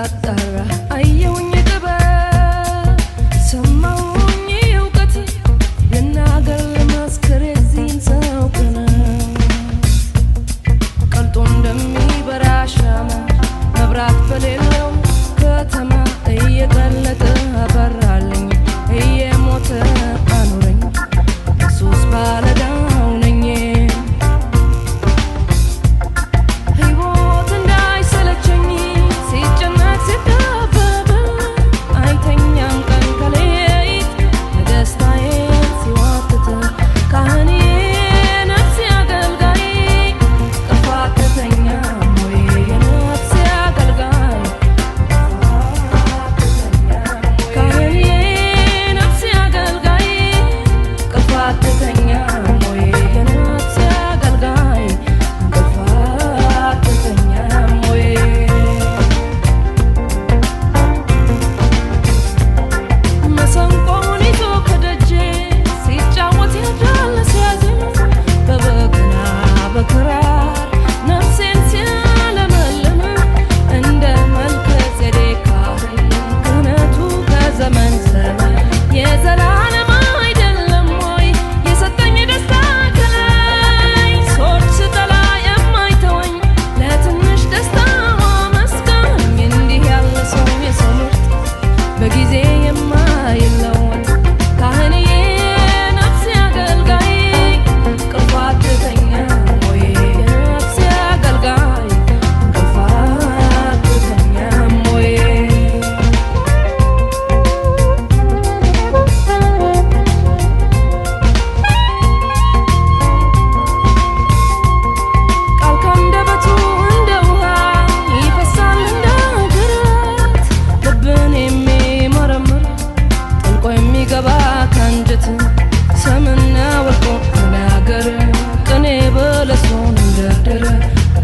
ሳጣራ አየሁኝ ጥበብ፣ ሰማሁኝ እውቀት፣ ልናገር ልመስክር የዚህን ሰው ቅናት። ቀልጦ እንደሚበራ ሻማ መብራት በሌለው ከተማ እየቀለጠ አበራልኝ፣ እየሞተ አኖረኝ፣ ሱስ ባለዳው ነኝ። ሕይወት እንዳይሰለቸኝ ሲጨነቅ ሲጠበብ አይተኛም ቀን ከሌት ደስታዬን ሲዋትት። ካህኔ ነፍሴ አገልጋይ እንቅልፍ አትተኛም ወይ? የነፍሴ አገልጋይ፣ ካህኔ ነፍሴ አገልጋይ እንቅልፍ አትተኛም ወይ? የነፍሴ አገልጋይ እንቅልፍ አትተኛም ወይ? መሰንቆውን ይዞ ከደጄ ሲጫወት ያድራል ሲያዜም፣ በበገና በክራር ነፍሴን ሲያለመልም። እንደ መልከ ጼዴቅ ካህን ክህነቱ ከዘመን ዘመን የዘላለም አይደለም ወይ የሰጠኝ ደስታ ከላይ? ሰዎች ስጠላ የማይተወኝ ለትንሽ ደስታ አመስጋኝ፣ እንዲህ ያለ ሰው የሰው ምርጥ በጊዜ የማይለወጥ። ካህንዬ ነፍሴ አገልጋይ እንቅልፍ አትተኛም ወይ? የነፍሴ አገልጋይ እንቅልፍ አትተኛም ወይ? ቃል ካንደበቱ እንደ ውሃ ይፈሳል እንደ ግረት፣ ልብን የሚመረምር ጠልቆ የሚገባ ካንጀት፣ ሰምና ወርቁን ተናገረ ቅኔ በለሶን እንደደረ።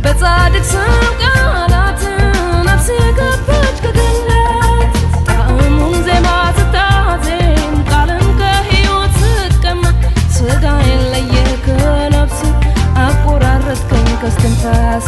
በጻድቅ ሰው ቃላት ነፍሴ ገባች ከገነት፣ ጣዕሙን ዜማ ስታዜም ቃልን ከሕይወት ስትቀማ፣ ስጋዬን ለየ ከነፍስ አቆራረጥከኝ ከስትንፋስ።